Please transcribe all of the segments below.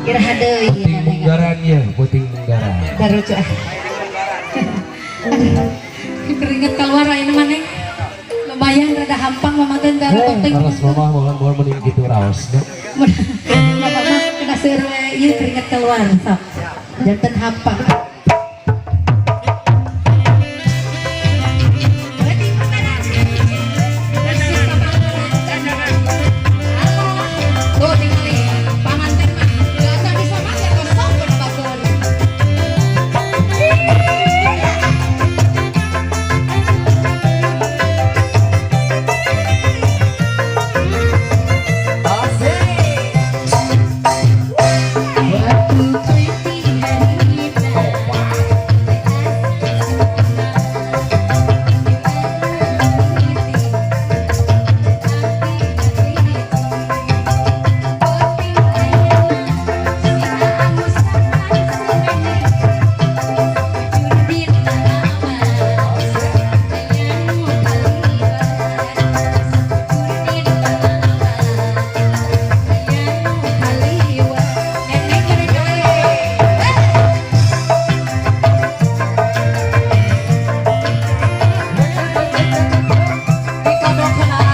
Iraha deui. Puting munggaran ya, puting munggaran. Lucu ah. Aduh, keringet keluar ayeuna mah, Neng. Lumayan rada hampang mama teh darah Eh, topeng. kalau mama mohon mohon mending gitu raosna. Bapak mah kena seueur we ieu keringet keluar sok. Janten hampang. Tuh tinggali panganten mah gak bisa make kosong pada batur. Waktu peuting harita.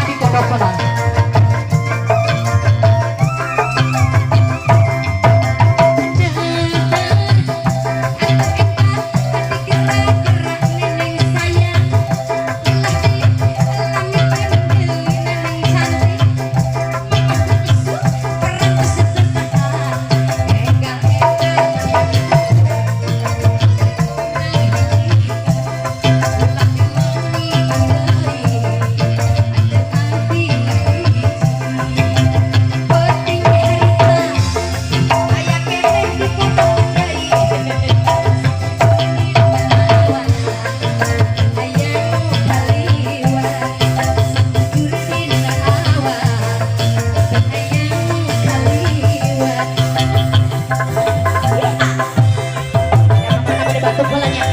Dikodok-kodok. Batuk bolanya.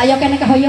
Ayo kene kahoyong.